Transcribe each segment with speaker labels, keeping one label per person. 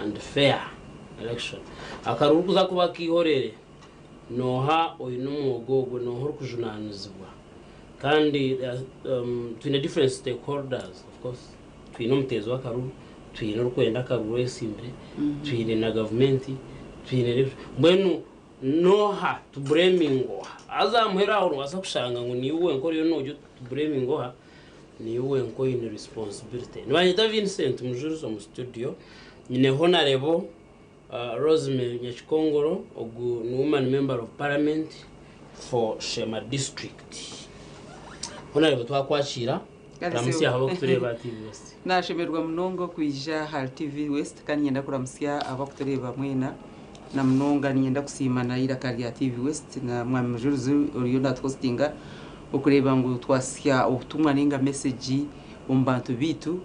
Speaker 1: and fair election. Akaruru kuza kuba ak'eihorere, nooha oine omwoga ogwo, nooha orikujunaanizibwa? Kandi twine different stakeholders of course, twine omuteezi w'akaruru, twine orikwenda akaruru oyetsimbire, twine na gavumenti, twine mbwenu nooha tubureeminga oha? Haza aha muheru aho noobaasa kushanga ngu niiwe wenka oriyo noogira oti tubureeminga oha, niiwe wenka oine responsibility. Nibanyeta Vincent Mujurizi omu studio, nyine Honarebo Rosemary Nyakikongoro, ogu ni Woman Member of Parliament for Sheema District. Honarebo twakwakiira, ramutsya aho abakutureeba aha TV West.
Speaker 2: Nashemererwa munonga okwija ahari TV West kandi niinyenda kuramutsya abakutureeba mwena na munonga niinyenda kusiima na eiraka rya TV West na Mwami Mujurizi oriyo natuhostinga okureeba ngu twasya obutumwa ninga message omu bantu beitu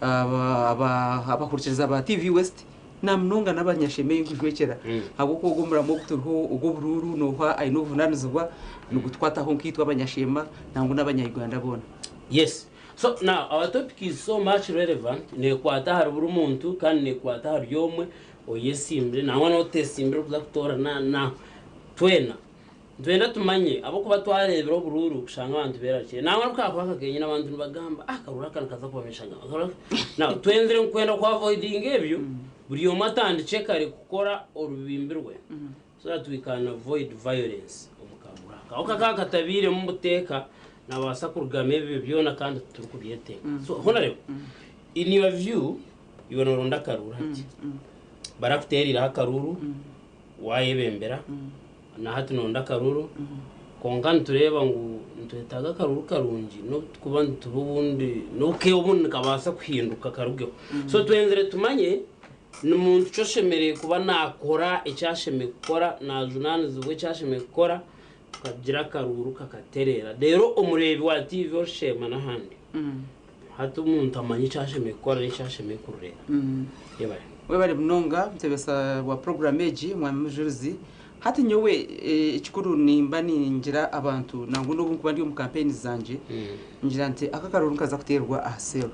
Speaker 2: abahurikiriza ba TV West na munonga n'abanyashema ei nkujwekyera ahabw'okuba ogu omurimo ogu turiho ogw'oburuuru nooha aine obuvunaanizibwa nigutukwataho nkaitwe abanyashema nangwa n'abanya-Uganda boona.
Speaker 1: Yes. So now our topic is so much relevant, neekwata ahari buri muntu kandi neekwata ahari omwe oyesimbire nangwa n'oteesimbire orikuza kutoora na na twena. Nitwenda tumanye ahabw'okuba twareebire oburuuru kushanga abantu beerarikire. Nangwa n'obu kaakuba kakenyine abantu nibagamba, ah akaruuru aka nikaza kubamesha Now twenzire ngu kwenda ku avoidinga ebyo, buri omwe atandikye kare kukora orubimbi rwe so that we can avoid violence omu karuuru aka. Ahabw'okuba kaaba katabairemu buteeka, nabaasa kurugamu ebyo byona kandi titurikubyetenga. So Honourable, in your view, iwe noronda akaruuru hati, barakuteereireho akaruuru, waayebembera, Na hati noonda akaruru, kwonka nitureeba ngu nitwetaaga akaruru karungi n'obu turikuba nituba obundi n'obu obundi nikabaasa kuhinduka karugeho. So twenzire tumanye ni muntu ki oshemereire kuba naakora eki ashemereire kukora, naajunaanizibwa eki ashemereire kukora tukagira akaruru kakatereera. Reero omureebi wa tiivi orisheema n'ahandi hati omuntu amanye eki ashemereire kukora n'eki ashemereire kureeba. Yebare.
Speaker 2: Webare munonga mutebesa wa puroguramu egi Mwami Mujurizi. Hati nyowe ekikuru nimba ningira abantu nangwa n'obu nkuba ndi omu kampeyini zangye ngira nti aka akaruru nikaza kuteerwa aha seero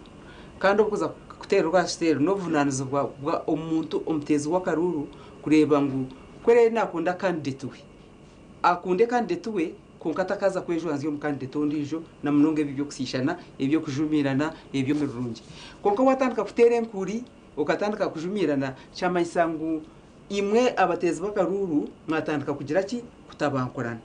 Speaker 2: kandi obu kuza kuteerwa aha seero n'obuvunaanizibwa bwa omuntu omuteezi w'akaruuru kureeba ngu ku araabe naakunda kandideti we akunde kandideti we kwonka atakaza kwejwanzya omu kandideti ondiijo na munonga ebi eby'okusiishana, eby'okujumiirana, eby'emirurungi. Kwonka waatandika kuteera enkuri okatandika kujumiirana kyamanyisa ngu Imwe abateezi b'akaruuru mwatandika kugira ki? Kutabankurana.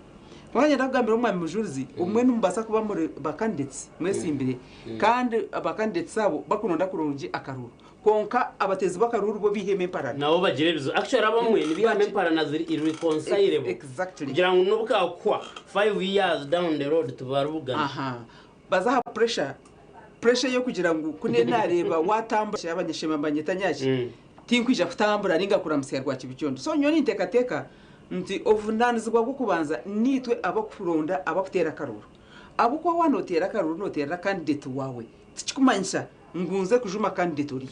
Speaker 2: Kwonka niinyenda kugambira Omwami Mujurizi, obumwe nimubaasa kuba muri ba candidates mwesimbire kandi ba candidates abo bakuronda kurungi akaruuru. Kwonka abateezi b'akaruuru bo baihemu emparana.
Speaker 1: Nabo bagira ebizibu. Actually abamwe nibaihamu emparana ziri irreconcilable.
Speaker 2: Exactly.
Speaker 1: Kugira ngu n'obu kakuhwa 5 years down the road tibaribugana.
Speaker 2: Aha. Baza aha pressure, pressure ey'okugira ngu ku naareeba waatambura abanyashema nibanyeta nyaki, Tinkwija kutambura nainga kuramutsya Rwakibikyondo. So nyowe ninteekateeka nti obuvunaanizibwa bw'okubanza niitwe abarikuronda abarikuteera akaruuru. Ahabw'okuba waaba nooteera akaruuru nooteerera candidate waawe, tikikumanyisa ngu nze kujuma candidate oriya.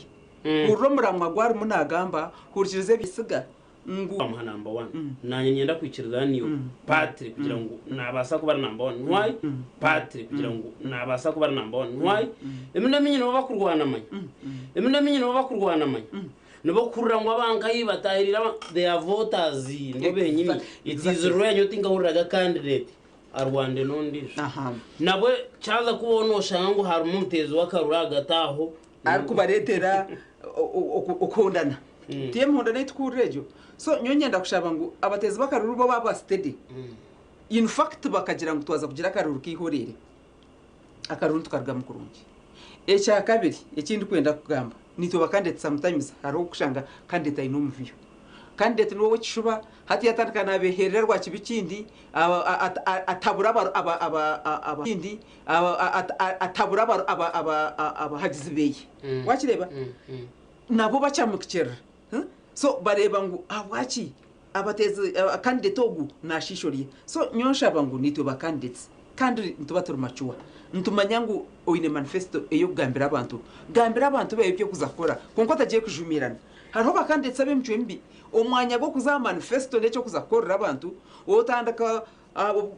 Speaker 2: Hurira omuramwa ogu arimu naagamba, hurikiriza ebi yesiga ngu.
Speaker 1: Bamuha number one. Naanye niinyenda kwikiriza niiwe Patrick kugira ngu naabaasa kuba ari number one. Why? Patrick kugira ngu naabaasa kuba ari number one. Why? Emirundi emingi nibo bakurwana manya. Emirundi emingi nibo bakurwana manya. Nibo kuhurira ngu aba nkahi batahiriire aba they are voters nibo benyini. It is rare nyowe tinkahuriraga candidate arwande n'ondiijo. Nabwe kyaza kubaho noshanga ngu harimu omuteezi w'akaruru ahagati aho.
Speaker 2: Arikubareetera okuhondana. Tiyo emihondano ei tukuhurira egyo? So nyowe niinyenda kushaba ngu abateezi b'akaruru bo baaba steady. In fact bakagira ngu twaza kugira akaruru k'eihoreere, akaruru nitukarugamu kurungi. Ekyakabiri eki ndikwenda kugamba, naitwe ba candidate sometimes hariho okushanga candidate aine omuvuyo. Candidate niwe ow'ekishuba, hati yatandika naabeeherera rwakibi kindi, atabura kindi, atabura abahagizi beye. Wakireeba? Nabo bakyamukirira. So bareeba ngu ahabwaki abateezi candidate ogu nashiisha oriya. So nyowe nshaba ngu naitwe ba candidates kandi nituba turi mature nitumanya ngu oine manifesto ey'okugambira abantu, gambira abantu baawe eby'okuza kukora kwonka otagiye kujumiirana. Hariho ba candidates ab'emicwe mibi, omwanya gw'okuza aha manifesto n'eky'okuza kukorera abantu, otandika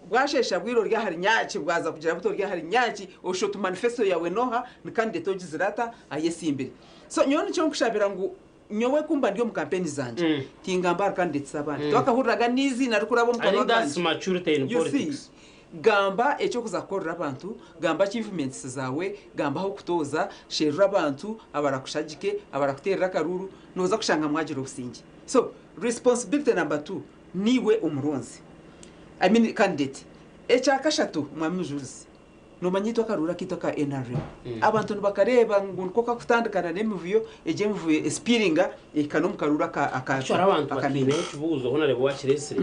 Speaker 2: Bwasheesha bwire ori ahari nyaaki, bwaza kugira buta ori ahari nyaaki, oshusha oti manifesto yaawe n'oha, ni candidate ogizire ata, ayesimbire. So nyowe nikyo nkushabira ngu Nyowe ku mba ndi omu kampeni zangye, tingamba ahari candidates abandi. Tiwakahuriraga n'eiziina rikuraba omu
Speaker 1: I
Speaker 2: kanwa
Speaker 1: think that's
Speaker 2: kangye.
Speaker 1: maturity in
Speaker 2: You see,
Speaker 1: politics.
Speaker 2: gamba eky'okuza kukorera abantu, gamba achievements zaawe, gamba ah'okutooza, sherura abantu abarakushagike, abarakuteerera akaruuru, nooza kushanga mwagira obusingye. So, responsibility number two, niiwe omuronzi. I mean candidate. Ekya kashatu, Mwami Mujurizi, Noomanya itwe akaruuru akaitu aka nrm abantu nibakareeba ngu niko kakutandikana n'emivuyo, egyo emivuyo esipiiringa ehika n'omu karuuru aka aka
Speaker 1: Actually abantu
Speaker 2: akanene.
Speaker 1: bakiineho ekibuuzo honourable wakireetsire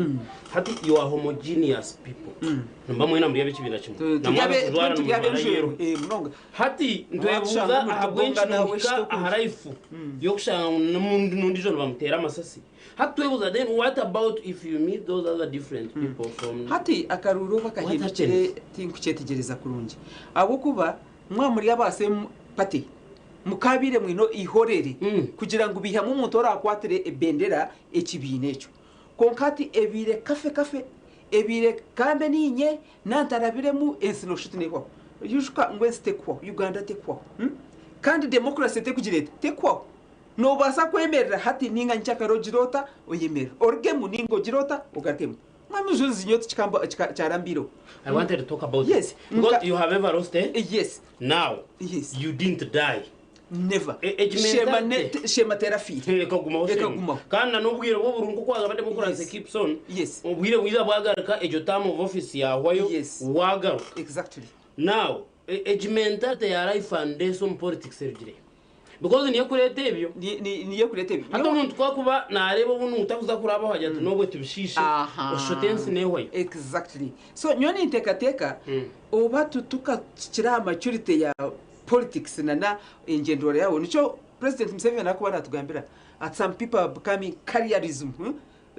Speaker 1: hati you are homogeneous people nimuba mwena muri ab'ekibiina kimwe
Speaker 2: Tu-
Speaker 1: na
Speaker 2: Turi
Speaker 1: mwaba
Speaker 2: abe-
Speaker 1: kujwara
Speaker 2: twe turi
Speaker 1: nimujwara
Speaker 2: ab'enjwero
Speaker 1: yellow
Speaker 2: eh, munonga.
Speaker 1: Hati
Speaker 2: Wakushanga
Speaker 1: nitwebuuza
Speaker 2: omuri
Speaker 1: ahabw'enki
Speaker 2: Tubonga nawe
Speaker 1: nohika
Speaker 2: shita
Speaker 1: aha
Speaker 2: okurya.
Speaker 1: life y'okushanga ngu n'omundi n'ondiijo nibamuteera amasasi. Hati twebuuza then what about if you meet those other different people from
Speaker 2: Hati akaruuru obu
Speaker 1: What
Speaker 2: akahindukire
Speaker 1: happens?
Speaker 2: tinkukyetegyereza kurungi ahabw'okuba mwaba muri aba same party mukaabaire mwine eihorere kugira ngu baihamu omuntu oraakwatire ebendera ekibiina ekyo. Kwonka hati ebaire kafe kafe, ebaire kambe niinye nantarabiremu ensi noshusha oti nehwaho. Ijuka ngu ensi tekuhwaho, Uganda tekuhwaho kandi democracy tekugira eta? Tekuhwaho. Noobaasa kwemerera hati nainga nkyakare ogire ota? Oyemerere. Orugemu nainga ogire ota? Ogarukemu. Mwami Mujurizi nyowe tikikamba kyarambiireho.
Speaker 1: I wanted to talk about
Speaker 2: Yes.
Speaker 1: it because
Speaker 2: Nka
Speaker 1: you have ever lost eh?
Speaker 2: Yes.
Speaker 1: Now
Speaker 2: Yes.
Speaker 1: you didn't die.
Speaker 2: Never.
Speaker 1: Egi
Speaker 2: Sheema ne
Speaker 1: mentality
Speaker 2: Sheema terafiire.
Speaker 1: ekagumaho Sheema.
Speaker 2: Ekagumaho.
Speaker 1: Kandi na n'obwire bw'oburungi nk'oku wagamba democracy
Speaker 2: Yes.
Speaker 1: keeps on.
Speaker 2: Yes.
Speaker 1: Obwire bwija bwagaruka egyo term of office yahwayo
Speaker 2: Yes.
Speaker 1: wagaruka.
Speaker 2: Exactly.
Speaker 1: Now egi mentality ya life and death omu politics erugirehe? Because niyo ekureeta ebyo.
Speaker 2: Niyo ekureeta ebyo.
Speaker 1: Hati omuntu ku akuba naareeba obu otakuza kuraabaho agira ati n'obwe tubishiishe, oshusha oti ensi neehwayo.
Speaker 2: Exactly. So nyowe ninteekateeka oba tukakira aha maturity ya politics na n'engyendwera yaawe. Nikyo President Museveni arikuba naatugambira ati some people are becoming careerism.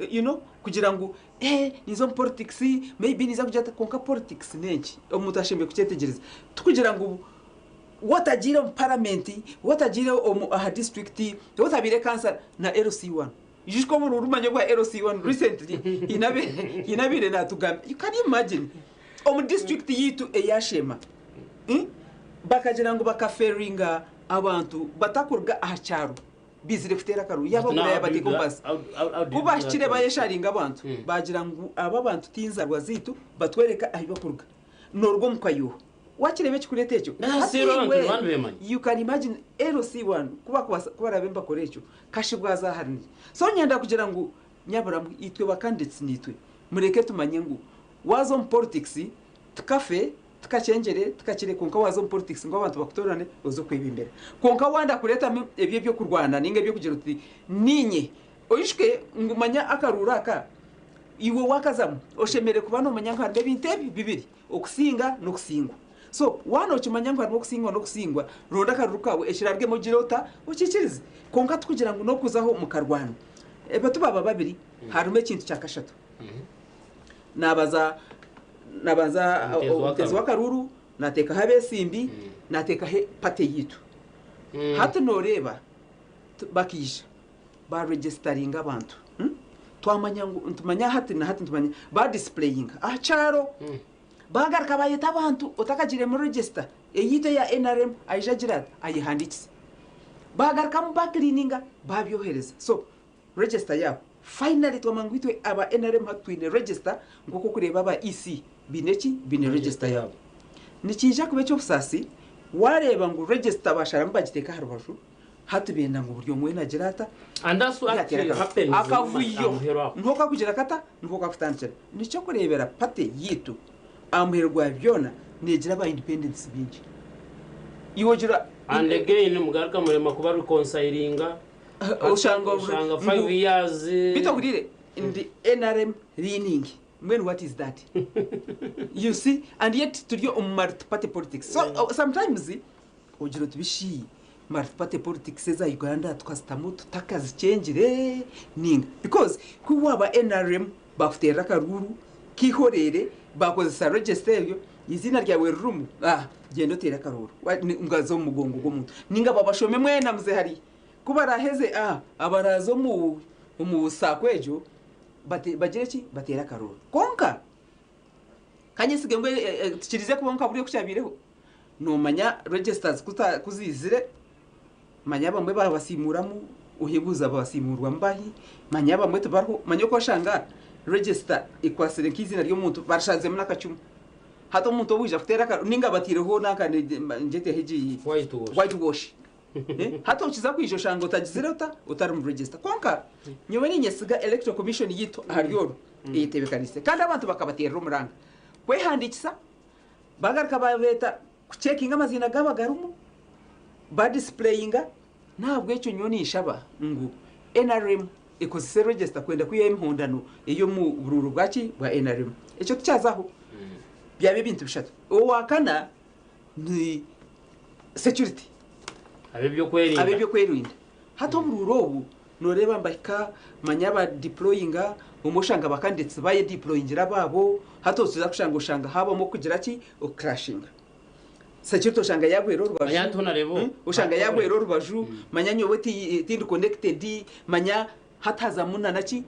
Speaker 2: You know, kugira ngu eh ninza omu politics maybe ninza kugira nta kwonka politics n'enki? Omuntu ashemereire kukyetegyereza. Tikugira ngu Wotagiire omu paramenti, wotagiire omu aha disiturikiti, wotabaire kansara na LC1. Ijuka oburuuru manya obwa LC1 recently haine abe haine abaire natugambira you can imagine omu disiturikiti yaitu eya Sheema bakagira ngu bakaferinga abantu batakuruga aha kyaro baizire kuteera akaruuru yaaba
Speaker 1: But now
Speaker 2: ogura
Speaker 1: how do you
Speaker 2: yaabateeka
Speaker 1: do
Speaker 2: omu
Speaker 1: that?
Speaker 2: baasi.
Speaker 1: How do
Speaker 2: Ku
Speaker 1: you do
Speaker 2: baahikire
Speaker 1: that?
Speaker 2: bayesharinga abantu baagira ngu aba abantu tinzarwa zaitu batworeka ahu bakuruga. Nooruga omu kayuuho. Wakireeba ekikureeta ekyo?
Speaker 1: Hati iwe,
Speaker 2: You can imagine LC1 ku bakubaasa ku baraabe nibakora ekyo, kashi bwaza ahari ni. So nyenda kugira ngu nyabura mwe itwe ba candidates niitwe mureke tumanye ngu waaza omu politics tukafe, tukakyengyere, tukakire kwonka waaza omu politics ngu abantu bakutoorane oze okwebembera. Kwonka wanda kureetamu ebyo eby'okurwana nainga eby'okugira oti niinye, oijuke ngu manya akaruuru aka iwe waakazamu oshemereire kuba noomanya ngu harimu ebintu ebi bibiri. Okusinga n'okusingwa. So waaba nookimanya ngu harimu okusingwa n'okusingwa, ronda akaruru kaawe, ekiraarugemu ogire ota? Okiikirize. Kwonka tikugira ngu n'okuzaho mukarwana. Ebyo tibaba babiri, harimu ekintu kya kashatu. Naabaza naabanza
Speaker 1: Omuteezi
Speaker 2: omuteezi
Speaker 1: w'akaruru.
Speaker 2: w'akaruru, naateekaho abeesimbi, naateekaho pate yaitu. Hati nooreeba bakaija. Ba regisitaringa abantu twamanya ngu nitumanya hati na hati nitumanya ba disipureyinga aha kyaro bagaruka bayeta abantu otakagiire muri regisita eyaitu eya nrm aije agire ata ayehandiikise bagarukamu bakiriininga babyohereza so regisita yaabo finally twamanya ngu itwe aba nrm hati twine regisita nk'oku orikureeba aba EC baine ki baine regisita yaabo nikiija kuba eky'obusaasi wareeba ngu regisita basharamu bagiteeka aha rubaju Hati benda ngu buri omwe weena agire ata?
Speaker 1: And that's what
Speaker 2: Yateera
Speaker 1: actually
Speaker 2: akavuyo.
Speaker 1: happens
Speaker 2: Akavuyo
Speaker 1: aha muheru aho.
Speaker 2: Niho kakugira kata? Niho kakutandikira. Nikyokureebera party yaitu aha muheru gwa byona negira aba independents baingi. Iwe ogira
Speaker 1: And again mugaruka murema kuba reconcilinga
Speaker 2: oshanga
Speaker 1: oshanga
Speaker 2: ngu
Speaker 1: 5 years
Speaker 2: Beitu ohuriire ndi nrm leaning mbwenu what is that? You see and yet turi omu multi party politics so sometimes Ogira oti bishi multiparty politics eza Uganda tukazitamu tutakazikyengire ninga? Because ku waaba nrm bakuteerera akaruuru k'eihoreere bakozesa register eryo eiziina ryawe ririmu ah gyenda oteere akaruuru ngu aze omu mugongo gw'omuntu ninga babashome mwena muze hariya ku baraaheze ah abaraaze omu omu saako egyo bagire ki bateere akaruuru. Kwonka kanyesige ngu tikirize kubaho nka buriya oku kyabaireho. Noomanya registers ku ziizire, manya abamwe baabasiimuuramu, Oyebuuza basiimurwa mbahi? Manya abamwe tibariho. Manya oku oshanga register ekwatsire nk'eiziina ry'omuntu barishanzemu n'akacumu. Hati omuntu owaija kuteera akaruru ninga bataireho nanka ngyeteho egi
Speaker 1: White wash.
Speaker 2: White wash. Hati okiza kwija oshanga otagizire ota? Otari omu register. Kwonka nyowe ninyesiga Electoral Commission yaitu ahari oru eyetebeekaniise kandi abantu bakabateerera omuranga kwehandiikisa bagaruka babeeta kucekinga amaziina gaabo agarimu badisipureyinga. N'ahabw'ekyo nyowe ninshaba ngu nrm ekozese register kwenda kwihaho emihondano ey'omu buruuru bwaki? Bwa nrm. Ekyo tikyazaho. Byaba ebintu bishatu. Owakana ni security.
Speaker 1: Ab'ebyokwerinda.
Speaker 2: Ab'ebyokwerinda. Hati oburuuru obu noreeba nibahika manya ba deployinga, obumwe oshanga ba candidates bayedeployingira abaabo, hati okiza kushanga oshanga habamu okugira ki? Okuclashinga. Security oshanga yagwera orubaju,
Speaker 1: Manya hati honareeba obu.
Speaker 2: Oshanga yagwera orubaju, manya nyowe tindi connected, manya hati hazamu na naki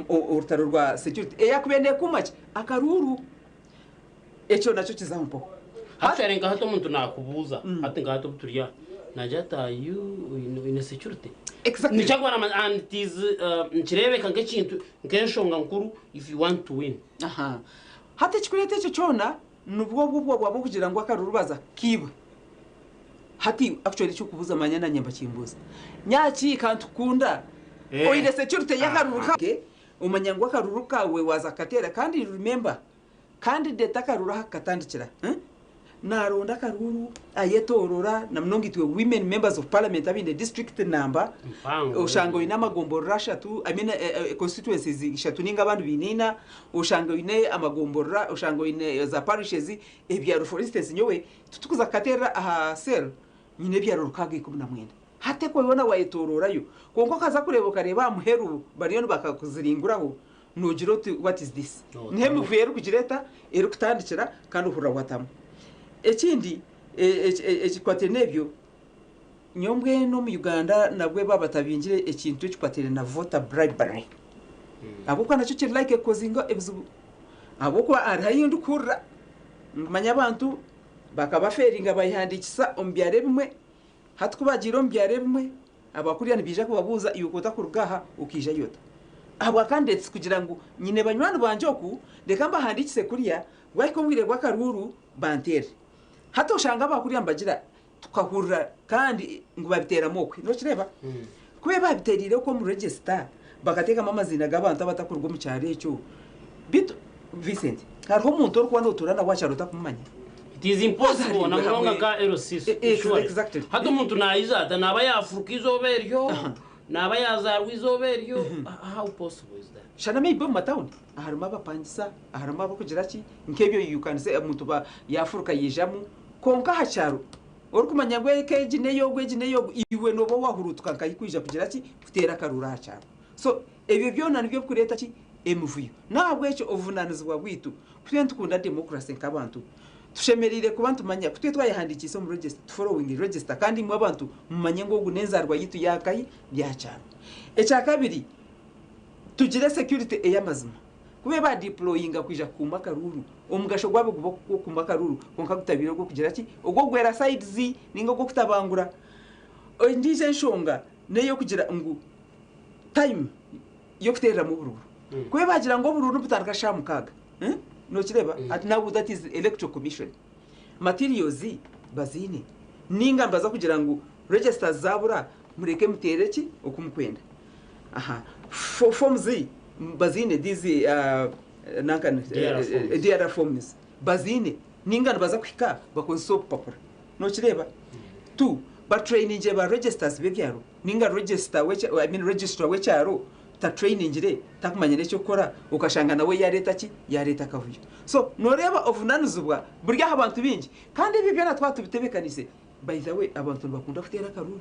Speaker 2: orutaro rwa security eyakubaire nekuuma ki? Akaruuru. Ekyo nakyo kizaho mpaho.
Speaker 1: Actually nka hati omuntu nakubuuza, hati nka hati obu turi aha, nagira ati are you oine security?
Speaker 2: Exactly.
Speaker 1: Nikyo arikuba namanya and it is nikireebeka nk'ekintu nk'enshonga nkuru if you want to win.
Speaker 2: Aha. Hati ekikureeta ekyo kyona Nibwo obwo bwaba okugira ngu akaruru baza kukiiba. Hati actually ekyokubuuza manya nanye mbakimbuuza. Nyaki kantukunda oine security y'akaruru kawe omanya ngu akaruru kawe waza kukateera kandi remember candidate akaruru ahu akukatandikira naronda akaruru ayetorora namunonga itwe women members of parliament abaine district namba oshanga oine amagomborora ashatu I mean constituencies ishatu ninga abandi baine ina Oshanga oine amagomborora, oshanga oine za parishes, ebyaro for instance nyowe titukuza kukaterera aha cell nyine ebyaro 619 hati ekwe yoona wayetororayo kwonka okaza kureeba okareeba aha muheru bariyo nibakakuziringuraho nogira oti what is this? Niho emivuyo erikugira eta? Erikutandikira kandi ohurira watamu. Ekindi ekikwataine n'ebyo Nyowe mbwenu omu Uganda nabwe baaba batabingire ekintu ekikwataine na voter bribery ahabw'okuba nakyo kiri like kukozinga ebizibu ahabw'okuba hariho ahu ndikuhurira ngu manya abantu bakabaferinga bayehandiikisa omu byaro ebimwe hati ku bagiire omu byaro ebimwe abakuriya nibaija kubabuuza iwe ku otakuruga aha okaijayo ota? Ahabwa candidates kugira ngu nyine banywani bangye oku reka mbahandiikise kuriya bwahika obwire bw'akaruuru banteere. Hati oshanga abakuriya nibagira Tukahurira kandi ngu babiteeramu okwe. Nokireeba? Ku baabiteereire okwe omu register, bakateekamu amaziina g'abantu abatakuruga omu kyaro ekyo. Beitu Vincent, hariho omuntu orikuba nootuura nawe aha kyaro otakumumanya?
Speaker 1: It is impossible na
Speaker 2: Wazaariirwe
Speaker 1: munonga
Speaker 2: hamwe.
Speaker 1: nka LC surely.
Speaker 2: Exactly.
Speaker 1: Hati omuntu naija ata naaba yaafuruka eizooba eryo, naaba yaazaarwa eizooba eryo, how possible is that?
Speaker 2: Shana maybe omu matawuni harimu abapangisa, harimu abarikugira ki, nk'ebyo you can say omuntu yaafuruka yaijamu. Kwonka aha kyaro, orikumanya ngu eka egi n'ey'ogu, egi n'ey'ogu, iwe nooba waahuruutuka nkahi kwija kugira ki? Kuteera akaruuru aha kyaro. So, ebyo byona nibyo birikureeta ki? Emivuyo. N'ahabw'ekyo obuvunaanizibwa bwaitu, ku turiyo nitukunda democracy nk'abantu, tushemereire kuba nitumanya ku turiyo twayehandiikiise omu register, tuforowinge register kandi imwe abantu mumanye ngu ogu n'enzaarwa yaitu y'aha kahi? Y'aha kyaro. Ekyakabiri, tugire security ey'amazima. Ku ba deployinga kwija kukuuma akaruuru, omugasho gwabo guba ogw'okukuuma akaruuru kwonka gutabaire ogw'okugira ki? Ogw'okugwera sides ninga ogw'okutabangura. Endiijo enshonga n'ey'okugira ngu time y'okuteereramu oburuuru. Ku baagira ngu oburuuru nibutandika shaaha mukaaga, nokireeba? Hati now that is electoral commission. Materials baziine? Ninga nibaza kugira ngu registers zaabura mureke muteere ki oku mukwenda? Aha forms baziine these nanka DR forms baziine ninga nibaza kuhika bakozese obupapura nokireeba tu batrainingire ba registers b'ebyaro ninga register I mean registrar w'ekyaro tatrainingire takumanya n'ekyokukora okashanga nawe yareeta ki yareeta akavuyo so noreeba obuvunanizibwa buri aha bantu baingi kandi ebyo byona twaba tubitebekanise By the way abantu nibakunda kuteera akaruuru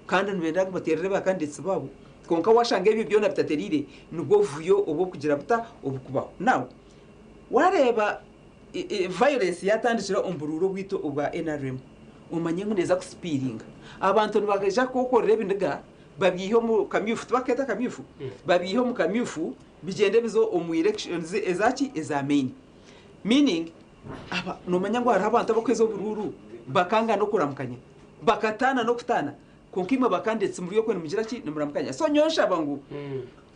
Speaker 2: kandi nibenda ngu bateerere ba candidates baabo kwonka washanga ebyo byona bitatereire nibwo obuvuyo obu obukugira buta obukubaho. Now wareeba violence yatandikira omu buruuru obwitu obwa nrm omanye ngu neeza kusipiiringa. Abantu nibaija kwokorera ebiniga babyihe omu kamyufu tibakukeeta akamyufu? Babyihe omu kamyufu bigyende bize omu elections ezaki eza main meaning Aba, noomanya ngu hariho abantu abarikuheza oburuuru bakanga n'okuramukanya, bakataana n'okutaana? Kwonka imwe ba candidates muri okwe nimugira ki? Nimuramukanya. So nyowe nshaba ngu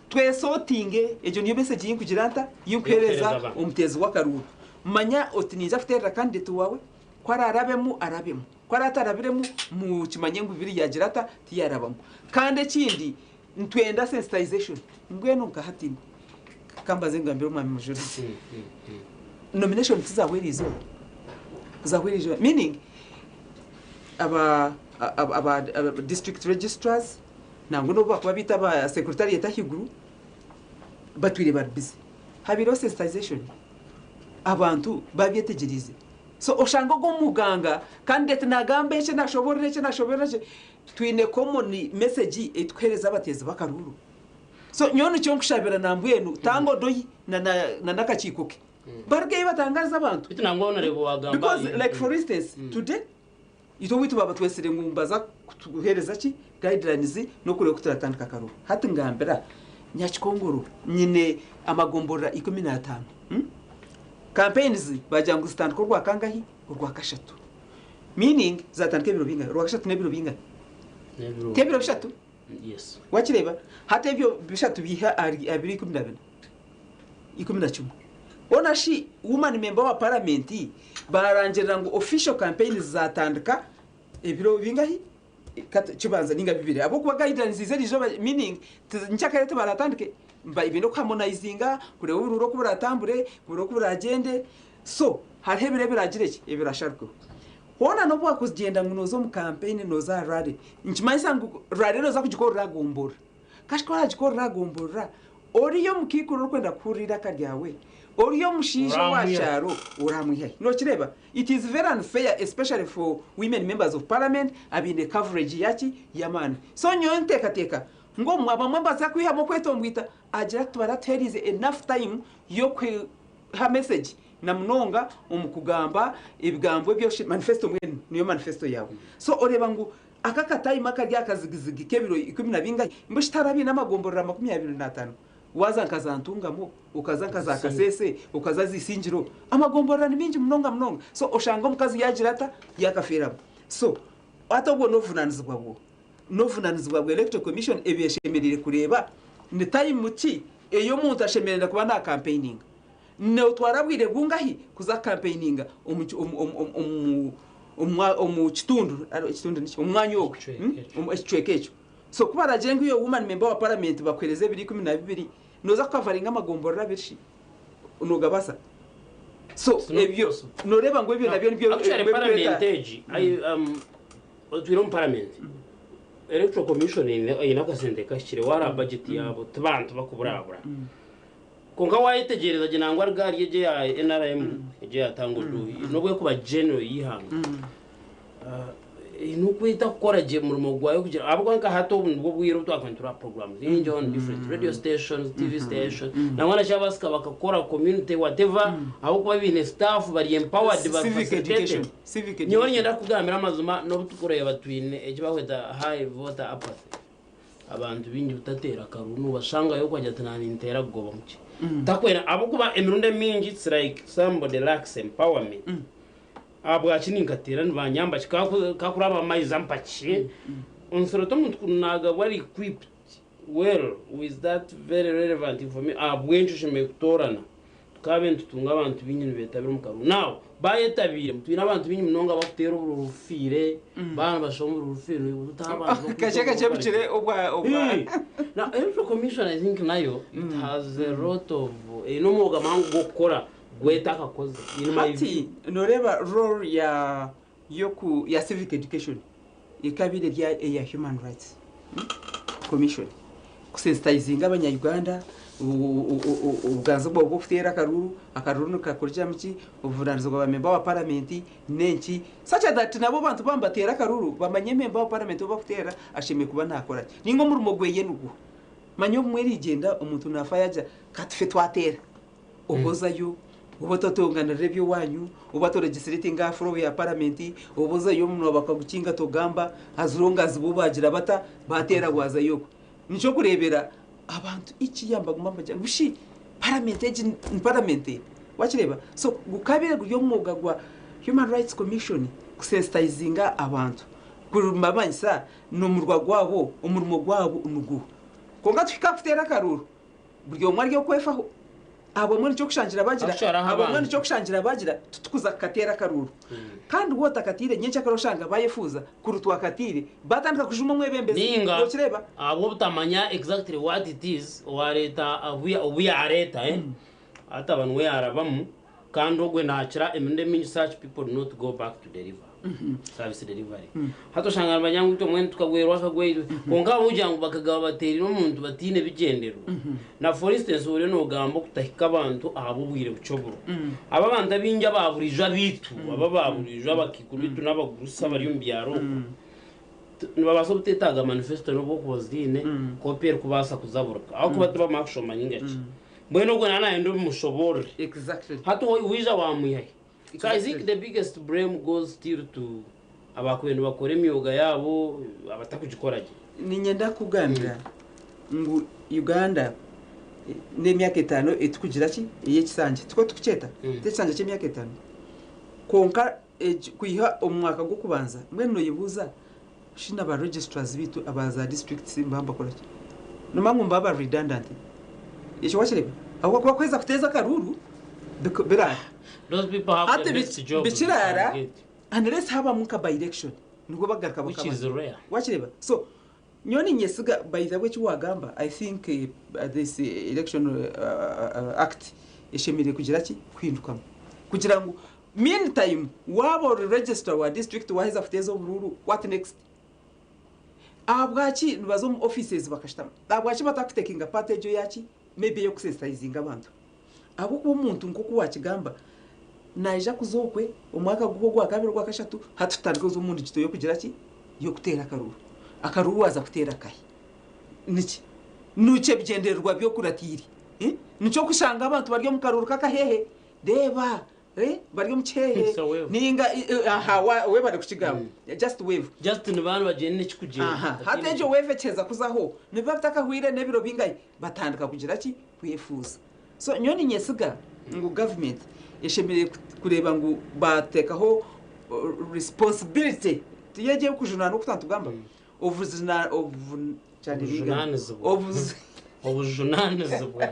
Speaker 2: twesortinge, egyo niyo message ei nkugira nta? Ei nkuheereza omuteezi w'akaruuru. Manya oti ninza kuteerera candidate waawe, ku araarabemu arabemu, ku araatarabiremu mukimanye ngu biri yaagira ata? Tiyaarabamu. Kandi ekindi nitwenda sensitization. Mbwenu nka hati ka mbanze ngambire omwami Mujurizi, nomination tizahwa eriizooba, zahwa eriizooba meaning aba aba district registrars nangwa n'obu bakuba beitu aba secretariat ahaiguru batwire bari busy. Habaireho sensitization abantu babyetegyereize. So oshanga ogwo omuganga candidate nagamba eki nashoborora eki nashoborora eki, twine common message ei turikuheereza abateezi b'akaruuru. So nyowe nikyo nkushabira nambwenu Tanga Odoi na n'akakiiko ke barugeyo batangarize abantu.
Speaker 1: Beitu nangwa honourable wagamba.
Speaker 2: Because like for instance today itwe owaitu baabatwetsire ngu nibaza kutuheereza ki guidelines n'okureeba oku turatandika akaruuru. Hati ngambira Nyakikongoro nyine amagomborora 15. Campaigns baagira ngu zitandike orwa kangahi? Orwakashatu. Meaning zatandika ebiro bingahi? Orwakashatu n'ebiro bingahi? T'ebiro bishatu?
Speaker 1: Yes.
Speaker 2: Wakireeba? Hati ebyo bishatu biiha ahari biro 14, 11. Hoona shi woman member wa parliament baarangirira ngu official campaigns zatandika ebiro bingahi? Kibanza ninga bibiri. Ahabw'okuba guidelines ziiza eriizooba meaning nkyakare tibaratandike baine okuharmonizinga kureeba oburuuru oku buratambure, kureeba oku buragyende. So hariho ebiro ebiragire ki? Ebirasharukweho. Hoona n'obu wakugyenda ngu nooza omu kampeyini nooza aha rally, nikimanyisa ngu rally nooza kugikorera aha gomborora. Kashi ku oraagikorera aha gomborora, oriya omukaikuru orikwenda kuhurira eiraka ryawe, oriya omushaija owa kyaro oraamwiha hi? Nookireeba? It is very unfair especially for women members of parliament abaine coverage yaki? Y'amaani. So nyowe nteekateeka ngu obumwe abamwe nibaza kwihamu okwetombwita agira ati tibaratuheeriize enough time y'okuha message na munonga omu kugamba ebigambo ebi oshi manifesto mbwenu niyo manifesto yaawe. So oreeba ngu aka akatayima akari aha kazigizigi k'ebiro ikumi na bingahi mbwenu shi tihariho abaine amagomborora 25? Waaza nka za Ntungamo, okaza nka za Kasese, okaza za Isingiro, amagomborora ni maingi munonga munonga. So oshanga omukazi yaagira ata? Yaakafeeramu. So hati obwo n'obuvunaanizibwa bwo n'obuvunaanizibwa bwa Electoral Commission ebi eshemereire kureeba ni time ki ei omuntu ashemereire kuba naakampeininga. Nootwara bwire bungahi kuza kukampeininga omu kitundu, ekitundu niki? Omu mwanya ogwo, ekicweka ekyo. So ku baraagire ngu iwe woman member wa parliament bakuheereze ebiro 12, nooza kukavaringa amagomborora abiri shi? Noogabaasa? So ebyo nooreeba ngu ebyo nabyo nibyo
Speaker 1: Actually parliament egi, otwire omu parliament, Electoral Commission eine akasente kahikire, wareeba budget yaabo tibantu bakuburabura. Kwonka waayetegyereza gye nangwa rigaari egyo eya NRM egyo eya Tanga Odoi n'obu erikuba general y'eihanga eine oku etakukora gye omurimo gwayo kugira ahabw'okuba nka hati obu nibwo bwire obu twakuba nitureeba programs nyingi on different radio stations, TV stations nangwa na kyabaasika bakakora community whatever ahabw'okuba baine staff bari empowered bari
Speaker 2: Civic education.
Speaker 1: facilitated.
Speaker 2: Civic
Speaker 1: Nyowe
Speaker 2: education.
Speaker 1: niinyenda kukugambira amazima n'obu turikureeba twine eki barikweta high voter apathy. Abantu baingi butateera karuru nobashangayo okwagira ati nanye ninteera kugoba mukye takwenda ahabwokuba emirundi emingi it's like somebody lacks empowerment ahabwaki ninkateera nibanyamba ki kakuraba amaizi ampakye onsorote omuntu ku nagabwa ari equipped well with that very relevant information ahabwenki oshemereire kutoorana Tukaabaire nitutunga abantu baingi nibeetabira omu karuru. Now, baayetabiire, twine abantu baingi munonga abarikuteera obururu bufiire, baaba nibashoma obururu bufiire, butaho abantu b'okwita
Speaker 2: Kakye kakye
Speaker 1: obururu
Speaker 2: bukire obwa obwa
Speaker 1: Hey! Now, Electoral Commission I think nayo it has a lot of eine omwoga muhango gw'okukora gwetakakozire in my view.
Speaker 2: Hati nooreeba role ya yoku ya civic education ekabaire eri eya human rights commission kusensitizinga abanya Uganda obuganza bwabo bw'okuteera akaruru, akaruru nikakurugiramu ki, obuvunanizibwa bwa memba wa paramenti n'enki such that nabo abantu baaba nibateera akaruru bamanye memba wa paramenti ou bakuteera ashemereire kuba naakora ki ninga omurimo gweye niguha. Manya obumwe erigyenda omuntu naafa yaagira ka tufe twateera. Oba ozayo, oba otatonganirira eby'owaanyu, oba toregisretinga aha floor ya paramenti, oba ozayo omunwa bakagukinga togamba, as long as bo baagira bata, baateera waazayo okwo. Nikyo orikureebera abantu each year nibaguma nibagira ngu shi paramenti egi ni paramenti? Waakireeba? So gukaabaire guri omwoga gwa Human Rights Commission kusensitizinga abantu. Kumanyisa n'omurwa gwabo, omurimo gwabo niguha. Kwonka tuhika aha kuteera akaruuru, buri omwe ari okwefaho. Abamwe nikyo kushangira bagira,
Speaker 1: Akusharaho
Speaker 2: abamwe
Speaker 1: abantu.
Speaker 2: Nikyo kushangira bagira titukuza kukateera akaruuru. Kandi wowe otakatiire nyencakare oshanga bayefuuza kuri twakatiire batandika kujuma omwebembezi.
Speaker 1: Ninga
Speaker 2: Nokireeba?
Speaker 1: Ahabw'obutamanya exactly what it is owareeta obu yareeta eh ataba niwe yarabamu kandi ogwe nakira emirundi emingi such people do not go back to deliver service delivery. Hati oshanga nibanyanga ngu itwe mbwenu tukagwerwa akagweitwe kwonka ahabw'okugira ngu bakagaba bateerire omuntu bataine bigyendererwa. Na for instance oriyo nogamba okutahika abantu ahabw'obwire bukye oburo. Aba abantu abaingi aba buriijo abaitu aba aba buriijo abakaikuru baitu n'abagurusi abari omu byaro okwo nibabaasa obuteetaaga manifesto n'obu okuba oziine kopi erikubaasa kuzaburuka ahabw'okuba tibamara kushoma ninga ki. Mbwenu ogwo naaba nayenda obimushoboorore. Hati waija wamwihahi? So I think the biggest blame goes still to abakubaire nibakora emyoga yaabo abatakugikora gye.
Speaker 2: Niinyenda kukugambira ngu Uganda n'emyaka etaano etikugira ki ey'ekisanja tikwo tukukyeta? T'ekisanja ky'emyaka etaano? Kwonka kwiha omu mwaka gw'okubanza mbwenu noyebuuza shi na ba registrars baitu aba za districts nibaba nibakora ki? Nomanya ngu nibaba bari redundant. Ekyo wakireeba? Ahabw'okuba kuheza kuteeza akaruuru biraara.
Speaker 1: Those people have
Speaker 2: Hati
Speaker 1: the best jobs they can
Speaker 2: bikiraara
Speaker 1: get.
Speaker 2: Unless habamu nka by election nibwo bagaruka
Speaker 1: Which
Speaker 2: bakaba.
Speaker 1: is rare.
Speaker 2: Wakireeba? So nyowe ninyesiga by the way eki wagamba I think this election act eshemereire kugira ki? Kuhindukamu kugira ngu mean time waaba ori registrar wa district waheza kuteeza oburuuru what next? Ahabwaki nibaza omu offices bakashutama? Ahabwaki batakutekinga part egyo eyaki? Maybe ey'okusensitizinga abantu. Ahabw'okuba omuntu nk'oku waakigamba, naija kuza okwe omwaka guba ogwakabiri, ogwakashatu, hati tutandike kuza omu ndigito y'okugira ki? Y'okuteera akaruuru. Akaruuru waaza kuteera nkahi? Niki? Nikyo ebigyendererwa by'okuratiire. Nikyo orikushanga abantu bari omu karuuru k'akaheehe, reeba bari omu kiheehe
Speaker 1: It's a wave.
Speaker 2: ninga aha webare kukigamba, just wave.
Speaker 1: Just nibaba nibagyenda ekikugyenda.
Speaker 2: Aha, hati egyo wave ekiheza kuzaho, nibiba bitakahwire n'ebiro bingahi, batandika kugira ki? Kwefuuza. So nyowe ninyesiga ngu government eshemereire kureeba ngu bateekaho responsibility, tiyo egyo erikujunaanwa oku twatugamba? Obuzina obu
Speaker 1: Obujunanizibwa. Obujunanizibwa.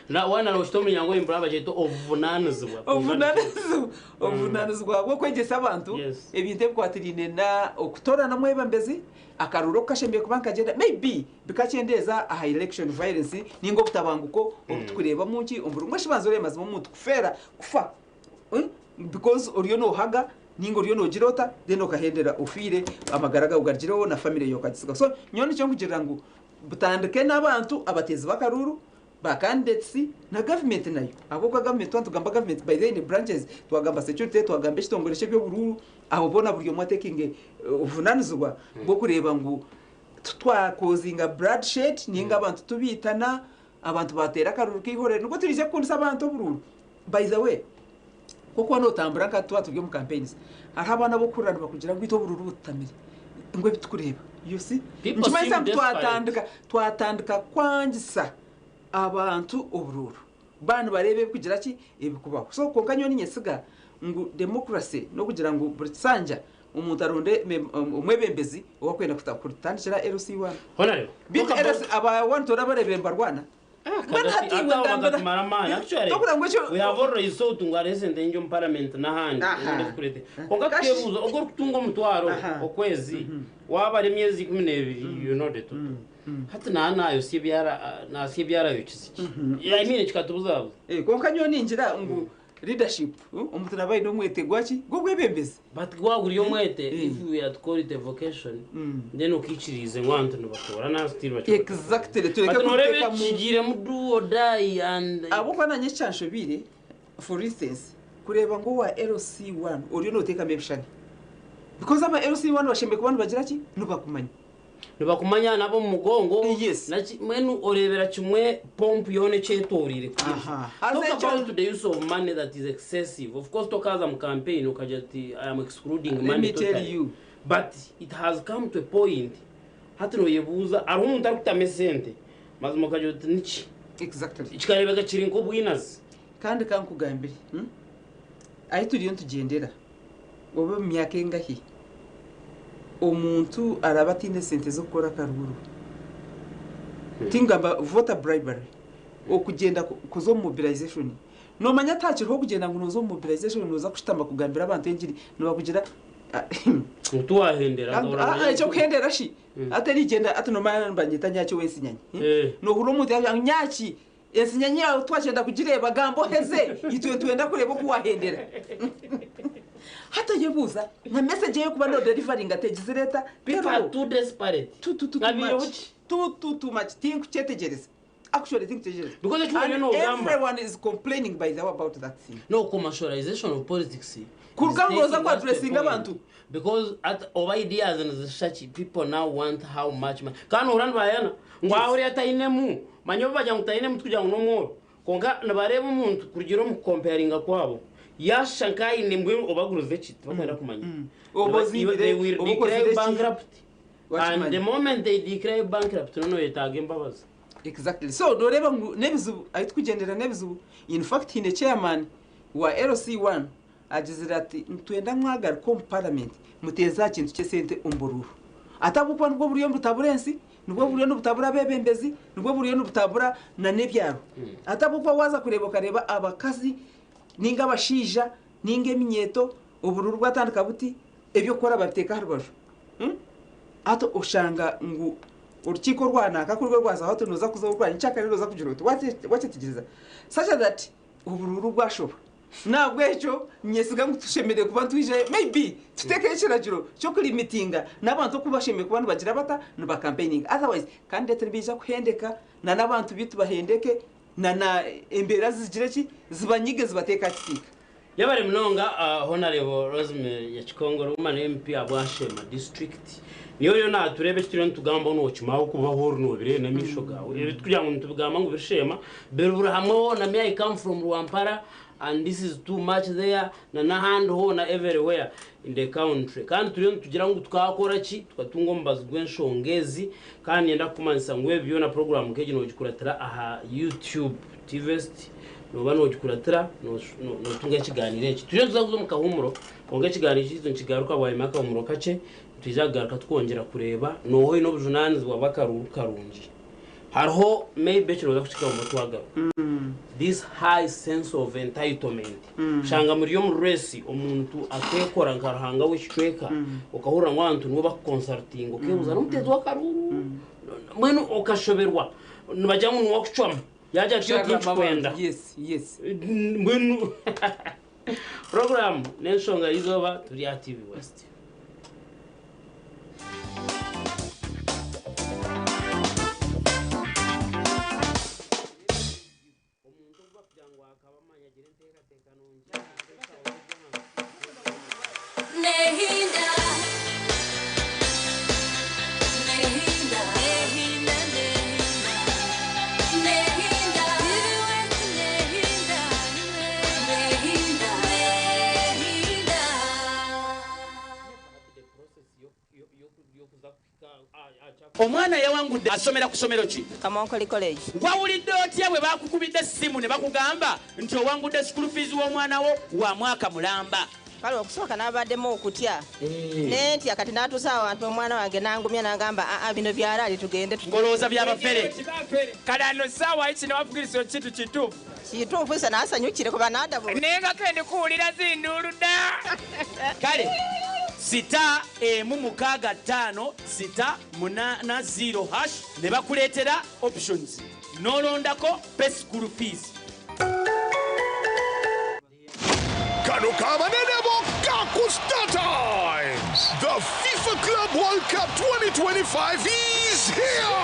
Speaker 1: Na waana noshita omunyango oyimbura bagyeta obuvunanizibwa.
Speaker 2: Obuvunanizibwa obuvunanizibwa bw'okwegyesa abantu
Speaker 1: Yes.
Speaker 2: ebintu ebikwatiraine na okutoorana omwebembezi, akaruuru oku kashemereire kuba nikagyenda maybe bikakyendeeza aha election violence ninga obutabanguko obu tukureeba omu nki omu buri mbwenu shi banza oreebe mazima omuntu kufeera kufa because oriyo nohaga ninga oriyo nogira ota then okahendera ofiire amagara gaawe garugireho na family yaawe okagitsigaho. So nyowe nikyo nkugirira ngu butandike n'abantu abateezi b'akaruuru, ba candidates na government nayo ahabw'okuba government twaba nitugamba government by the way eine branches, twagamba security, twagamba ekitongore ky'eby'oburuuru, abo boona buri omwe atekinge obuvunanizibwa bw'okureeba ngu titwakozinga bloodshed ninga abantu tubiitana, abantu baateera akaruuru k'eihorero nibwo turiija kukundisa abantu oburuuru. By the way, ku orikuba nootambura nka twaba turi omu campaigns, hariho abaana ab'okuhurira nibakugira ngu itwe oburuuru bututamire, ngu ebi turikureeba. You see?
Speaker 1: People
Speaker 2: Nikimanyisa
Speaker 1: seem
Speaker 2: ngu
Speaker 1: desperate.
Speaker 2: twatandika twatandika kwangisa abantu oburuuru. Baaba nibareeba ebirikugira ki? Ebirikubaho. So kwonka nyowe niinyesiga ngu democracy n'okugira ngu buri kisanja omuntu aronde omwebembezi ou arikwenda kutandikira LC1.
Speaker 1: Honorable,
Speaker 2: Beitu
Speaker 1: talk about
Speaker 2: LC aba one torabareebire nibarwana? Mbwenu
Speaker 1: Kagati
Speaker 2: hati iwe
Speaker 1: ati abo
Speaker 2: ngambira
Speaker 1: bakatumara amaani. Actually,
Speaker 2: Tokura ngu ekyo
Speaker 1: we have already sought ngu hariho esente nyingi omu parliament n'ahandi
Speaker 2: Aha.
Speaker 1: ezikureete. Kwonka
Speaker 2: Kashi.
Speaker 1: tukebuuza ogwo orikutunga omutwaro
Speaker 2: Aha.
Speaker 1: okwezi waabara emyezi 12 you know the total. Hati naaba naayosya ebyara naasya ebyarayokize ki? I mean kikatubuzabuza.
Speaker 2: Eh, kwonka nyowe ningira ngu leadership omuntu naba aine omwete gwaki? Gw'obwebembezi.
Speaker 1: But waaba ori omwete if we are to call it a vocation then okiikiriize ngu abantu nibatoorana still bakye
Speaker 2: Exactly, tureke
Speaker 1: But noreeba
Speaker 2: kubiteekamu.
Speaker 1: ekigiiremu do or die and
Speaker 2: Ahabw'okuba nanye ekyanshobeire for instance kureeba ngu owa LC1 oriyo noteekamu ebishushani because aba LC1 bashemereire kuba nibagira ki? Nibakumanya.
Speaker 1: Nibakumanya n'ab'omu mugongo
Speaker 2: Yes.
Speaker 1: naki mbwenu oreebera kimwe pomp yoona ekyetoreire kugira.
Speaker 2: Aha.
Speaker 1: Talk
Speaker 2: Haza ekyo
Speaker 1: about the use of money that is excessive. Of course tokaaza mu campaign okagira oti I am excluding
Speaker 2: Let
Speaker 1: money
Speaker 2: me tell
Speaker 1: totally.
Speaker 2: you.
Speaker 1: But it has come to a point hati noyebuuza hariho omuntu arikutamu esente mazima okagira oti niki?
Speaker 2: Exactly.
Speaker 1: Kikareebeka kiri nk'obwinazi.
Speaker 2: Kandi kankugambire, ahi turiyo nitugyendera obe omu myaka engahi? Omuntu araba ataine sente z'okukora akaruuru. Tingamba voter bribery, okugyenda kuza omu mobilization. Noomanya tihakiriho okugyenda ngu nooza omu mobilization nooza kushutama kugambira abantu engiri, nibakugira
Speaker 1: Ngu tiwahendera
Speaker 2: Ekyokuhendera shi? Hati erigyenda hati noomanya nibanyeta Nyaki ow'ensinyanyi. Noohurira omuntu yaagira ngu Nyaki, ensinyanyi yaawe twagyenda kugireeba gamba oheze, itwe nitwenda kureeba oku waahendera. Hati oyebuuza nka message ey'okuba nooderivaringa tegizire eta?
Speaker 1: People are too desperate.
Speaker 2: Too, too, too, too much. Too, too, too much. Tinkukyetegyereza. Actually, tinkukyetegyereza.
Speaker 1: Because eki
Speaker 2: And
Speaker 1: oriyo noogamba.
Speaker 2: everyone is complaining by the way about that thing.
Speaker 1: No commercialization of politics is
Speaker 2: Kuruga ngu nooza
Speaker 1: taking us to a
Speaker 2: kuaddressinga
Speaker 1: point
Speaker 2: abantu.
Speaker 1: because at oba ideas nizishusha ki people now want how much money kandi nohurira nibayana ngu aha oriya tainemu manya obu bagira ngu tainemu tikugira ngu n'omworo kwonka nibareeba omuntu kurugiirira omu kukomparinga kwabo yashusha nk'aine mbwenu oba agurize ki tibakwenda kumanya
Speaker 2: Oba ozimbire,
Speaker 1: they will
Speaker 2: oba
Speaker 1: declare
Speaker 2: okozire
Speaker 1: you
Speaker 2: ki?
Speaker 1: bankrupt and the
Speaker 2: Wakimanya.
Speaker 1: moment they declare you bankrupt no noyetaaga embabazi.
Speaker 2: Exactly. So noreeba ngu n'ebizibu ahu turikugyendera n'ebizibu. In fact haine chairman wa LC1 agizire ati nitwenda mwagaruka omu parliament muteeze aha kintu ky'esente omu buruuru. Ati ahabw'okuba nibwo buriyo nibutabura ensi, nibwo buriyo nibutabura abeebembezi, nibwo buriyo nibutabura na n'ebyaro. Ati ahabw'okuba waaza kureeba okareeba abakazi ninga abashaija ninga eminyeeto oburuuru bwatandika buti eby'okukora babiteeka aha rubaju. Hati oshanga ngu orukiiko orwa nanka kuri rwo rwazaho hati nooza kuza orwa nyenkyakare nooza kugira oti wakyetegyereza such that oburuuru bwashoba. Nahabwekyo niinyesiga ngu tushemereire kuba nitwijayo maybe tuteekeho ekiragiro ky'okulimitinga n'abantu oku bashemereire kuba nibagira bata nibakampeyininga otherwise candidate nibaija kuhendeka na n'abantu beitu bahendeke na na embeera zigire ki zibanyige zibateeke aha kisiika.
Speaker 1: Yebare munonga Honarebo Rosemary Nyakikongoro Woman MP ahabwa Sheema District. Niiwe oriyo natureeba eki turiyo nitugamba nokimaho kuba ahu ori nobireeba n'amaisho gaawe. Ebi turikugira ngu nitubigamba ngu biri Sheema biri buri hamwe hoona me I come from Rwampara and this is too much there na n'ahandi hoona everywhere in the country. Kandi turiyo nitugira ngu tukakora ki tukatunga omubazi gw'enshonga ezi kandi niinyenda kukumanyisa ngu ebi byona puroguraamu nk'egi nogikuratira aha YouTube Tvest. Nooba noogikuratira, nootunga ekigaaniiro eki. Turiyo nituza kuza omu kahuumuro, kwonka ekigaaniiro kyaitu nikigaruka bwanyima y'akahuumuro kakye. Nitwija kugaruka tukwongyera kureeba nooha oine obujunaanizibwa bw'akaruuru karungi. Hariho maybe eki nooza kukigamba twagaruka. This high sense of entitlement. Oshanga muri omu race omuntu akeekora nka Ruhanga w'ekicweka, okahurira ngu abantu nibo bakukonsarutinga, okeebuuza n'omuteezi w'akaruuru? Mbwenu okashoberwa. Nibagira ngu niwe akucwamu. Yaagira ati,
Speaker 2: Sharama
Speaker 1: Tinkikwenda.
Speaker 2: abantu. Yes, yes.
Speaker 1: Mbwenu puroguraamu n'enshonga y'eizooba turi aha TV West.
Speaker 3: Omwana eyawangudde asomera ku ssomero ki?
Speaker 4: Kamonkoli College.
Speaker 3: Wawulidde otya bwe baakukubidde essimu ne bakugamba nti owangudde school fees w'omwana wo wa mwaka mulamba?
Speaker 4: Kale okusooka nabaddemu okutya nentya kati natuusa awantu omwana wange nangumya nangamba aa bino byalaali tugende.
Speaker 3: Ng'olowooza bya bafere?
Speaker 5: Kale ano saawa yi kino wavugiriza okintu kituufu.
Speaker 4: Kituufu isa nasanyukire kuba nadabu.
Speaker 5: Naye nga kendi kuwulira zinduulu da.
Speaker 3: Kale sita emu mukaaga ttaano sita munaana ziro hash ne bakuleetera options n'olondako pay school fees.
Speaker 6: Kano kabanene bokka ku Star Times. The FIFA Club World Cup 2025 is here!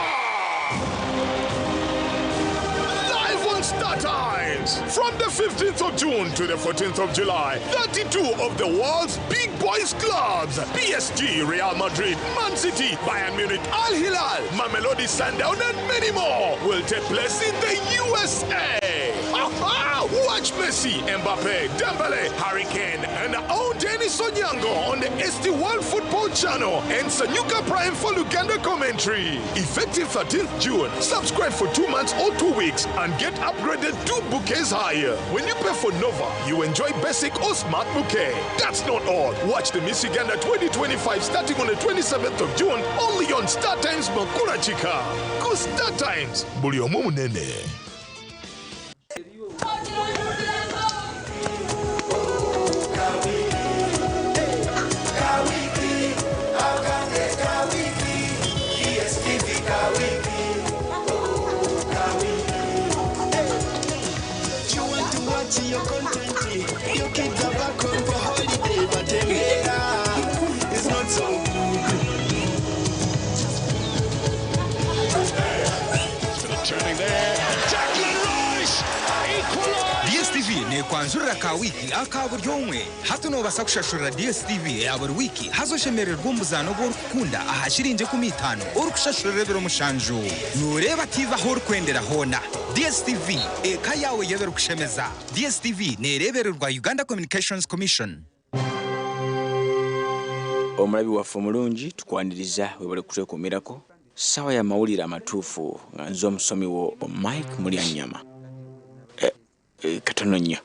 Speaker 6: Live on Star Times! From the 15th of June to the 14th of July, 32 of the world's big boys clubs PSG, Real Madrid, Man City, Bayern Munich, Al Hilal, Mamelodi Sundown, and many more will take place in the USA. Watch Messi, Mbappe, Dembele, Harry Kane, and our own Dennis Onyango on the ST World Football Channel and Sanyuka Prime for Luganda commentary. Effective 13th June. Subscribe for 2 months or 2 weeks and get upgraded 2 bouquets higher. When you pay for Nova, you enjoy basic or smart bouquet. That's not all. Watch the Miss Uganda 2025 starting on the 27th of June only on Star Times Makura Chika. Go Star Times. Buli omu munene.
Speaker 7: You want to watch your content, your kids are back home for holiday, but Emera is not so good.
Speaker 6: Turning there. Declan Rice equalised.
Speaker 8: Dstv nekwanjurira ka wiiki aka buri omwe. Hati nobaasa kushashurira Dstv eya buri wiiki haza oshemererwe omuzaano ogu orikukunda aha shiringi 50 orikushashurira ebiro 7. Noreeba TV ahu orikwendera hoona. Dstv eka yaawe y'ebirikushemeza. Dstv nereebererwa Uganda Communications Commission.
Speaker 9: Omulabi waffe omulungi, tukwaniriza, webale kutwekuumirako. Ssaawa ya mawulire amatuufu nga nze omusomi wo Mike Mulyanyama. Katono nnyo.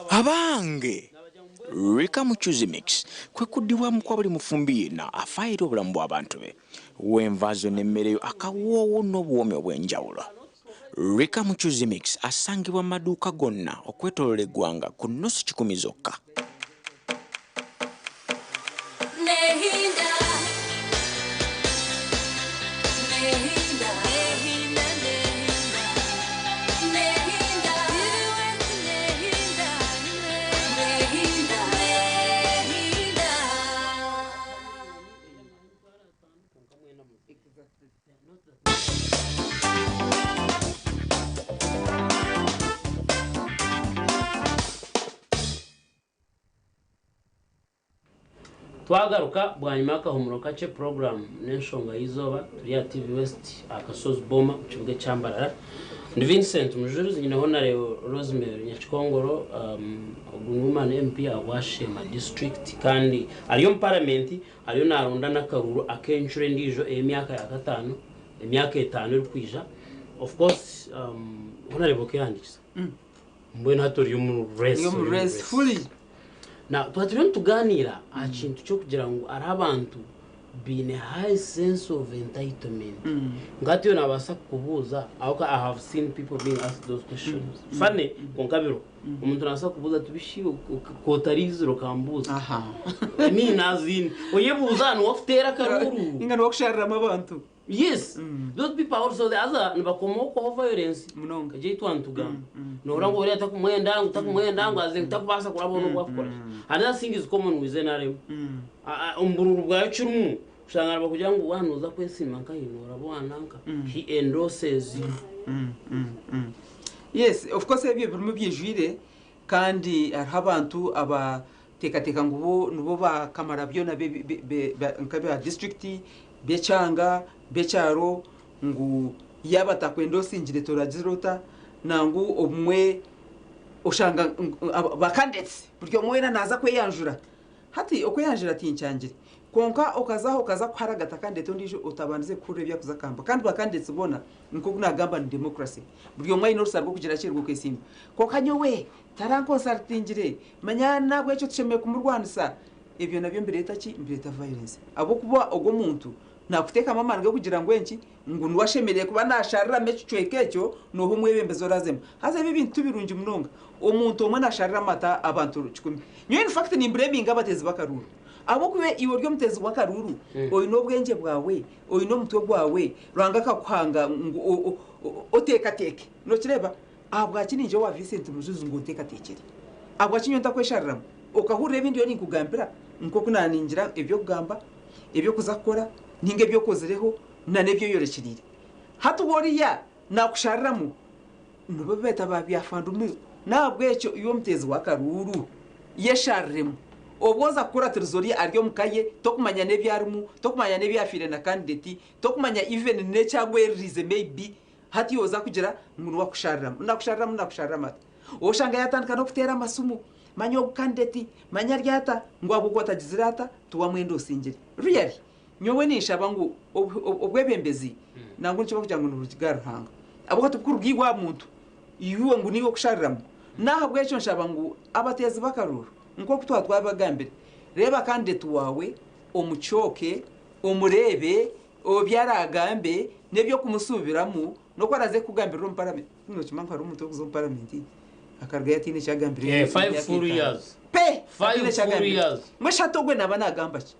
Speaker 9: Abange, Rika Muchuzi Mix kwe kuddibwamu kwa buli mufumbi yenna afaayo eri obulamu bw'abantu be. W'enva zo n'emmere yo akawoowo n'obuwoomi obw'enjawulo. Rika Muchuzi Mix asangibwa mu maduuka gonna okwetooloola eggwanga ku nnusu 100 zokka.
Speaker 10: Nehinda. Nehinda. Nehinda, Nehinda. Nehinda. Nehinda. Nehinda.
Speaker 1: Twagaruka bwanyuma y'akahumuro kakye, program n'enshonga y'izooba, turi aha TV West Akasozi Boma mu kibuga ekyambarara. Ndi Vincent Mujuruzi, nyineho na Leo Rosemary Nyakikongoro, ogu ni MP ahabwa district kandi ariyo omu paramenti, ariyo naronda n'akaruru ak'enshuro endiijo ey'emyaka ya kataano, emyaka 5 erikwija. Of course, honorable, okehandiikisa, mbwenu hati ori omu race.
Speaker 2: Ndi omu
Speaker 1: ori omu
Speaker 2: race fully.
Speaker 1: Na tuba turiyo nitugaaniira aha kintu ky'okugira ngu hariho abantu baine high sense of entitlement, nkatiyo nabaasa kukubuuza aho. I have seen people being asked those questions, funny, kwonka biro omuntu nabaasa kukubuuza ati, "Bishi kotariizire okambuuza?" I mean, as in, oyebuuza niwakuteera akaruru.
Speaker 2: Ninga niwakushariramu abantu.
Speaker 1: Yes, those people are also the other nibakomokaho violence
Speaker 2: munonga.
Speaker 1: Ejaitwa nitugamba noora ngu oriya takumwenda, ngu takumwenda, ngu aze takubaasa kurabona obwakukora. Another thing is common with NRM. Omu bururu bwayo kirimu kushanga nibakugira ngu wanoza kwesiima nkahi noraba wananka he endorses you.
Speaker 2: Yes, of course, ebyo birimu byijwire, kandi hariho abantu abateekateeka ngu bo nibo bakamara byona nka bya district, by'ekyanga, by'ekyaro, ngu yaaba atakwendosingire toragira ota. Nangu obumwe oshanga bakandidates buri omwe weena naaza kweyanjura. Hati okweyanjura tinkyangire, konka okazaho okaza kuharagata candidate ondiijo otabandize kuhurira ebyakuza kamba. Kandi bakandidates boona, nk'oku nagamba, ni democracy, buri omwe aine orusa rw'okugira ki, rw'okwesimba. Konka nyowe tarankonsultingire, manya nabwekyo tushemereire kumurwanisa. Ebyo nabyo mbireeta ki? Mbireeta violence, ahabw'okuba ogwo omuntu nakuteekamu amaani g'okugira ngu enki, ngu niwe ashemereire kuba nashariramo ekicweka ekyo, nooha omwebembezi orazemu. Haza ebi ebintu tibirungi munonga, omuntu omwe nasharira amata abantu 100. Nyowe in fact nimbureminga abateezi b'akaruuru, ahabw'okuba iwe ori omutezi w'akaruuru, oine obwengye bwawe, oine omutwe gwawe, Ruhanga akakuhanga ngu oteekateeke. Nokireeba, ahabwaki ninje wa Vincent Mujuzi ngu onteekateekere? Ahabwaki nyowe ntakweshariramu okahurira ebindi yo ninkugambira, nk'oku naningira eby'okugamba, ebyokuza kukora, ninga ebyokozireho na n'ebyoyorekiriire? Hati woriya nakushariramu, nibo beeta ba byafandumu. Nahabwekyo iwe omutezi w'akaruuru Yeshariremu. Obwo oza kukuratiriza ori ari omu ka ye, tokumanya n'ebi arimu, tokumanya n'ebi afiire na candidate, tokumanya even n'eki agwereriize maybe, hati oza kugira ngu niwe akushariramu. Nakushariramu nakushariramu ata? Oshanga yatandika n'okuteera amasimu, manya ogu candidate, manya ari ata, ngu ahabw'okuba otagizire ata, tiwamwenda osingire. Really, nyowe ninshaba ngu obwebembezi nangwa nikyo barikugira ngu niburuga ahari Ruhanga. Ahabw'okuba tiburikuruga iwe aha muntu, iwe ngu niiwe okushariramu. N'ahabw'ekyo nshaba ngu abateezi b'akaruuru nk'oku twaba twabibagambire, reeba candidate waawe, omucooke, omureebe, obi araagambe, n'eby'okumusuubiramu, n'oku araaze kukugambirira omu paramenti. Nookimanya ngu hariho omuntu orikuza omu paramenti akarugayo ataine eki agambire
Speaker 1: Eh,
Speaker 2: emyaka
Speaker 1: five full
Speaker 2: etaano.
Speaker 1: years.
Speaker 2: Pe!
Speaker 1: Five
Speaker 2: Ataine eki
Speaker 1: full
Speaker 2: agambire.
Speaker 1: years.
Speaker 2: Mbwenu shi hati ogwe naaba naagamba ki?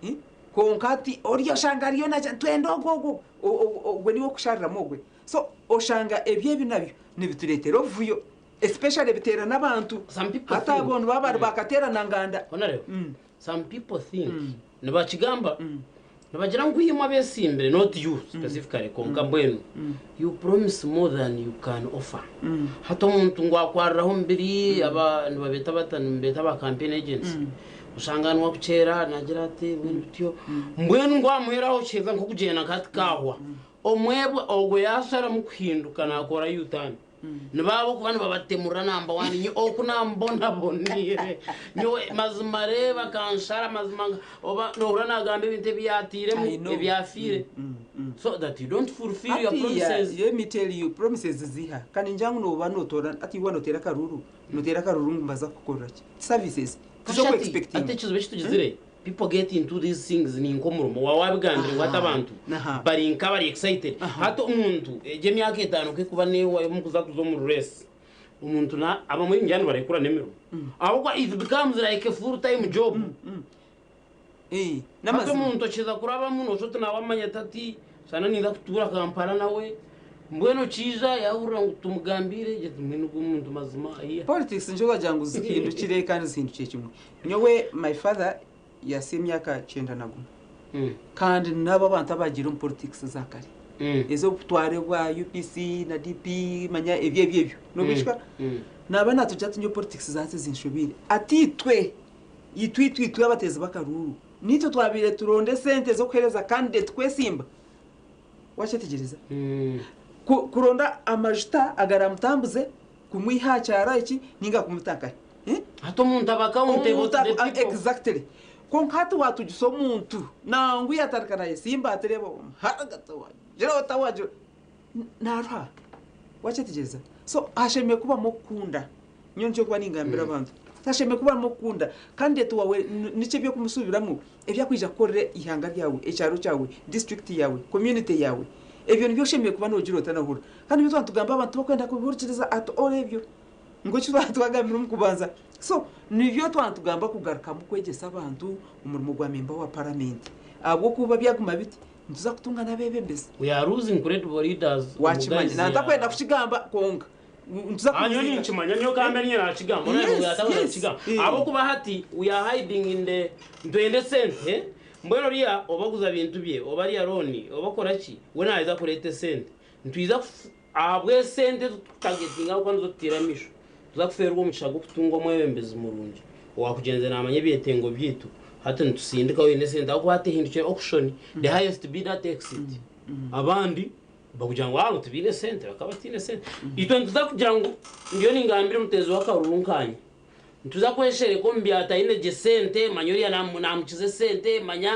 Speaker 2: Eh? Kwonka hati ori oshanga ariyo naagira twenda ogu ogu, ogwe niwe okushariramu ogwe. So oshanga ebyo ebi nabyo nibitureetera obuvuyo especially biteerana abantu.
Speaker 1: Some people
Speaker 2: Hati
Speaker 1: think-
Speaker 2: abo nibaba bari bakateerana nganda.
Speaker 1: Honorable, some people think nibakigamba nibagira ngu imwe abesimbire not you specifically kwonka mbwenu you promise more than you can offer. Hati omuntu ngu akwariraho omubiri aba nibabeeta bata nimubeeta ba campaign agents oshanga niwe akukyera nagira ati mbwenu bityo mbwenu ngu amuheraho kiheza nk'okugyenda nka hati kaahwa Omwebwa ogwo yaasharamu kuhinduka naakora U-turn. Nibaaba okuba nibabatemurira namba wani nyowe oku naamubonaboniire nyowe mazima reeba akanshara mazima oba noohurira naagamba ebintu ebi yaatairemu
Speaker 2: I know.
Speaker 1: ebi afiire so that you don't fulfill your
Speaker 2: Hatiiya,
Speaker 1: promises.
Speaker 2: let me tell you, promises ziiha? Ka ningira ngu nooba nootoora, hati iwe nooteera akaruuru, nooteera akaruuru ngu mbaza kukukorera ki? Services,
Speaker 1: Kasha ati, ati
Speaker 2: tizoku-expectinga.
Speaker 1: ekizibu eki tugizire People get into these things ninka omurimo waaba wabigambire ngu hati abantu bari nka abari excited hati omuntu egyo emyaka etano ku ekuba nehwayo omukuza kuza omu race omuntu na abamwe ningira nibarekura n'emirimo ahabw'okuba it becomes like a full time job hati omuntu okiza kurabamu noshusha oti nawe amanya ati ati shana ninza kutuura Kampala nawe mbwenu okiija yahurira ngu tumugambiire gye mbwenu ogu omuntu mazima ayiha.
Speaker 2: Politics nikyo wagira ngu zihindukire kandi zihindukire kimwe. Nyowe my father yasiya emyaka 91 kandi nabo abantu abagiire omu politics za kare ez'obutware bwa UPC na DP manya ebyo ebyo ebyo nobishwa naba natugira ati nyowe politics za hati zinshobeire ati itwe itwe itwe itwe abateezi b'akaruuru nitwe twabaire turonda esente z'okuheereza candidate kwesimba wakyetegyereza kuronda amajuta agaramutambuze kumwiha aha kyaro eki ninga kumuta nkahi.
Speaker 1: Hati omuntu aba accountable to the people.
Speaker 2: Exactly. Kwonka hati watugisa omuntu nangwa yatandika nayesimba ati reeba omuharagata wagira ota wagira naruha. Wakyetegyereza? So hashemereire kubamu okukunda. Nyowe nikyo ndikuba ningambira abantu. Hashemereire kubamu okukunda. Candidate wawe niki ebyokumusuubiramu ebi akwija kukorera eihanga ryawe, ekyaro kyawe, district yawe, community yawe. Ebyo nibyo oshemereire kuba nogira ota nohurira. Kandi nibyo twaba nitugamba abantu tibakwenda kubihurikiriza at all ebyo. Ngu eki twaba twagambire omu kubanza. So, nibyo twaba nitugamba kugarukamu kwegyesa abantu omurimo gwa memba wa paramenti. Ahabw'okuba byaguma biti, nituza kutunga n'abeebembezi.
Speaker 1: We are losing credible leaders omu
Speaker 2: Wakimanya.
Speaker 1: guise ya.
Speaker 2: Nantakwenda kukigamba kwonka nituza
Speaker 1: Ah, nyowe
Speaker 2: kuruzinga.
Speaker 1: ninkimanya, nyowe kambe niinye naakigamba,
Speaker 2: Yes,
Speaker 1: oraabe yaatahuza
Speaker 2: yes.
Speaker 1: kukigamba.
Speaker 2: Eh.
Speaker 1: Ahabw'okuba hati we are hiding in the nitwenda esente, mbwenu oriya oba aguza bintu bye, oba arya looni, oba akora ki, we naaheza kureeta esente. Nitwija ahabw'esente ezi turikutagetinga ahabw'okuba nizo tutaire amaisho, nituza kufeerwa omugisha gw'okutunga omwebembezi murungi owaakugyenzire naamanya ebyetengo byaitu. Hati nitusindika oine esente ahabw'okuba hati ehindukire auction, the highest bidder takes it. Abandi bakugira ngu abo tibaine sente, bakaba bataine sente. Itwe nituza kugira ngu ndiyo ningambira omuteezi w'akaruru nkaanye, nituza kweshereka omu bya taine gye sente, manya oriya naamukiza esente, manya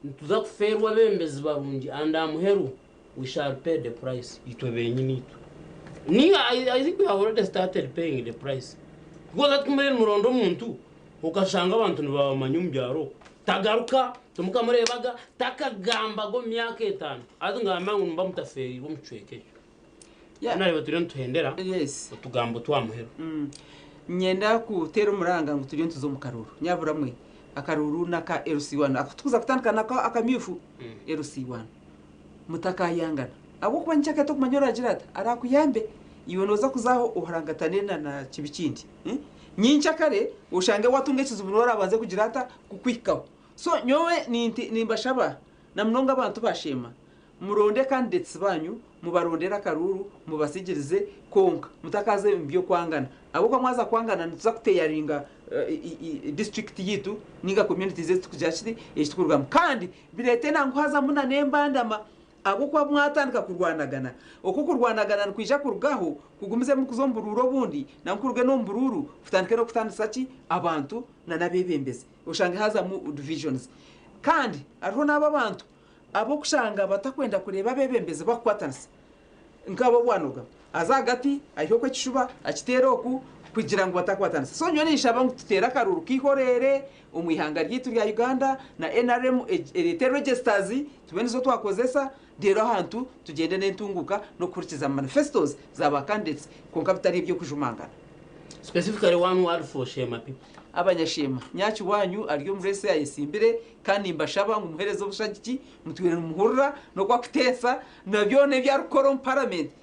Speaker 1: Nituza kufeerwa abeebembezi barungi and aha muheru we shall pay the price itwe benyini itwe. Ninga I think we have already started paying the price because hati kumuri nimuronda omuntu okashanga abantu nibabamanya omu byaro okwo tagaruka timukamureebaga takagambaga omu myaka etano hati nigamba ngu nimuba mutafeereirwe omu kicweka ekyo.
Speaker 2: Yeah.
Speaker 1: Nareeba turiyo nituhendera
Speaker 2: Yes.
Speaker 1: otugambo twa muheru.
Speaker 2: Niinyenda kuteera omuranga ngu turiyo nituza omu karuuru. Nyabura mwe, akaruuru n'aka LC1. Aku tukuza kutandika nako akamyufu, LC1. Mutakayangana. Ahabw'okuba nyikyakare tokumanya oraagira ata, araakuyambe. Iwe nooza kuza aho oharangatane na na kibi kindi. Nyikyakare oshange waatunga ekizibu niwe oraabanze kugira ata, kukuhikaho. So nyowe ninti nimbashaba na munonga abantu ba Sheema, Muronde candidates banyu, mubarondere akaruuru, mubasigirize, kwonka mutakaza omu by'okwangana. Ahabw'okuba mwaza kwangana nituza kuteyaringa district yaitu ninga communities ezi turikugira kiti ezi turikurugamu kandi bireete nangwa hazamu na n'embandama ahabw'okuba mwatandika kurwanagana okwo okurwanagana nikwija kurugaho kugumizemu kuza omu buruuru obundi nangwa kuruge n'omu buruuru kutandike n'okutandisa ki abantu na n'abeebembezi oshange hazamu divisions kandi hariho n'abo abantu ab'okushanga batakwenda kureeba abeebembezi bakukwatanisa Nk'ab'obwanoga, aze ahagati, aihe oku ekishuba, akiteere oku, kugira ngu batakwatanisa. So nyowe ninshaba ngu tuteere akaruuru k'eihoreere omu ihanga ryaitu rya Uganda, na nrm ereete registers tube nizo twakozesa, reero ahantu tugyende n'entunguuka n'okuhurikiza manifestos za ba candidates kwonka bitari eby'okujumangana.
Speaker 1: Specifically one word for Sheema people.
Speaker 2: Abanyasheema, nyaaki waanyu ari omu reesi ayesimbire kandi nimbashaba ngu muhereze obushagiki Mutwire nimuhurira n'oku arikuteesa na byona ebi arikukora omu paramenti.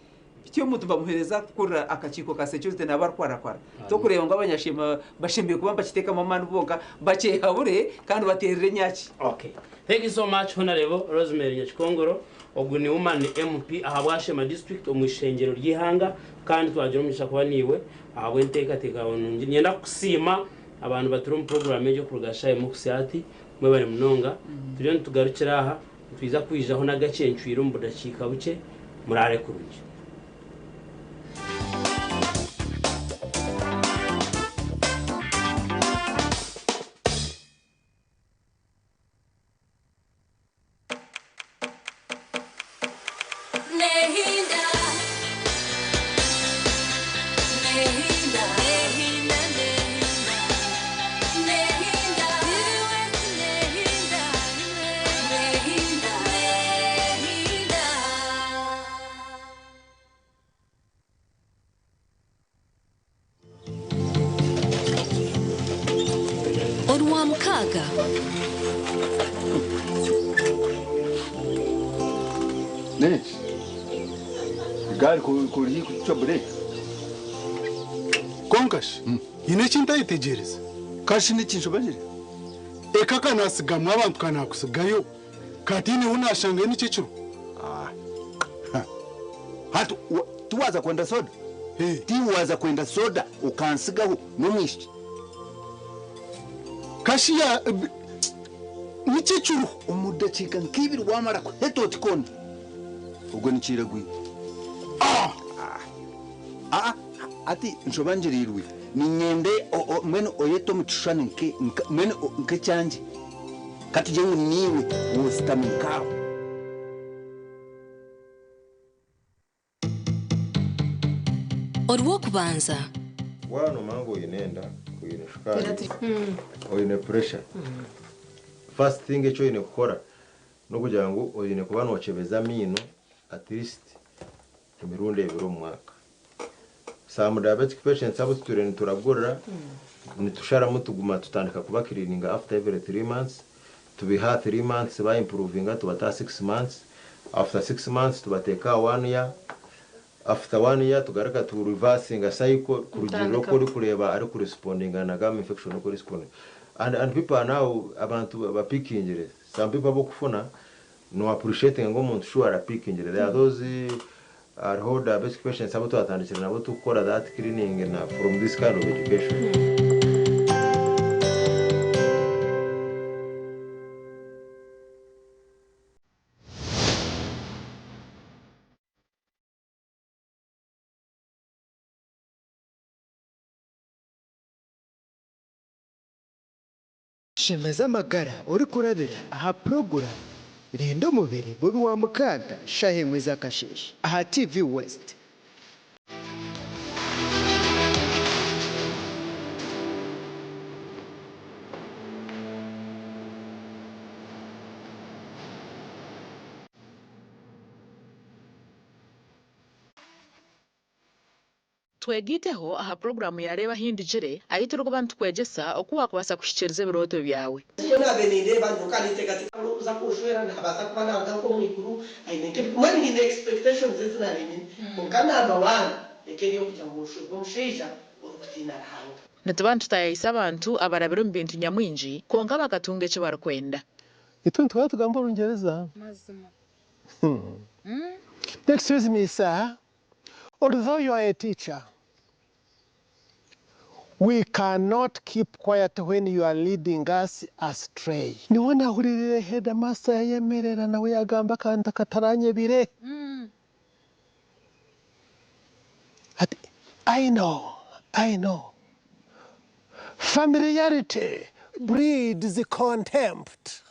Speaker 2: Bityo omuntu nibamuheereza kukurira akakiiko ka security naaba arikwarakwara. Tokureeba ngu abanyasheema bashemereire kuba nibakiteekamu amaani bonka bakyehabure kandi bateerere nyaki.
Speaker 1: Okay. Thank you so much Honarebo Rosemary Nyakikongoro. Ogu ni Woman MP ahabwa Sheema District omu ishengyero ry'eihanga kandi twagira omugisha kuba naiwe ahabw'enteekateeka yaawe nungi. Niinyenda kukusiima abantu baturi omu puroguraamu egi okuruga shaaha emwe kuhitsya hati. Mwebare munonga. Turiyo nitugarukira aha, nitwija kwijaho n'agacencwire omu budakiika bukye. Muraare kurungi.
Speaker 10: Orwamukaaga.
Speaker 11: N'enki? Egaari ku ku eri haihi kucwa bureeki?
Speaker 12: Kwonka shi, haine eki ntayetegyereza.
Speaker 11: Ka shi n'eki nshobagire?
Speaker 12: Eka ka naatsigamu abantu ka naakutsigayo, ka tihaine ou naashangayo nikyo ekiro.
Speaker 11: Hati tiwaaza kwenda soda? Tiwaaza kwenda soda okantsigaho n'omwishiki?
Speaker 12: Ka shi ya. Niki ekiriho?
Speaker 11: Omu dakiika nk'ibiri waamara kuheta oti kona, ogwo ni kiiragwire. Aa! Hati nshoba ngiriirwe, niinyenda mbwenu oyete omu kishushani mbwenu nk'ekyangye. Ka tugire ngu niiwe woositami nk'aho.
Speaker 10: Orw'okubanza.
Speaker 13: Waaba noomanya ngu oine enda, oine shukaari, oine puresha, first thing eki oine kukora n'okugira ngu oine kuba nookyebeza amaino at least emirundi ebiri omu mwaka. Some diabetic patients abu tutwire nituragurira, nitusharamu tuguma tutandika kuba cleaninga after every 3 months, tubiha aha 3 months ba improvinga tubata aha 6 months, after 6 months tubateeka aha 1 year, after 1 year tugaruka tu reversinga cycle kurugiirira oku orikureeba ari kurespondinga na gum infection oku erespondinga. And and people are now abantu bapikingire, some people abokufuna No appreciatinga ngu omuntu sure arapikingire there are those hariho diabetic patients abu twatandikire nabo tukukora that cleaning na from this kind of education.
Speaker 14: Shemeza amagara orikurabira aha puroguraamu Rinda Omubiri buri Rwamukaaga shaaha emwe z'akasheeshe aha TV West.
Speaker 15: Twegaiteho aha puroguraamu ya Reeba Ahi Ndigire, ahi turikuba nitukwegyesa oku waakubaasa kuhikiiriza ebirooto byawe.
Speaker 16: Nikwo naabaire nindeeba nyowe ninteekateeka ngu orikuza kunshwera naabaasa kuba naaruga nk'omu iguru aine nk'ebi mbwenu nyine expectations ezi naabaire nyine kwonka number one eka eri ey'okugira ngu nshwerwe omushaija orikutiina Ruhanga.
Speaker 15: Nituba nitutaayaayisa abantu abarabire omu bintu nyamwingi kwonka bakatunga eki barikwenda.
Speaker 17: Itwe nituba nitugamba Orungyereza. Excuse me sir, although you are a teacher, We cannot keep quiet when you are leading us astray. Niho nahuririire headmaster yayemerera nawe yagamba akantu akataranyebire. Ati, I know, I know. Familiarity breeds contempt.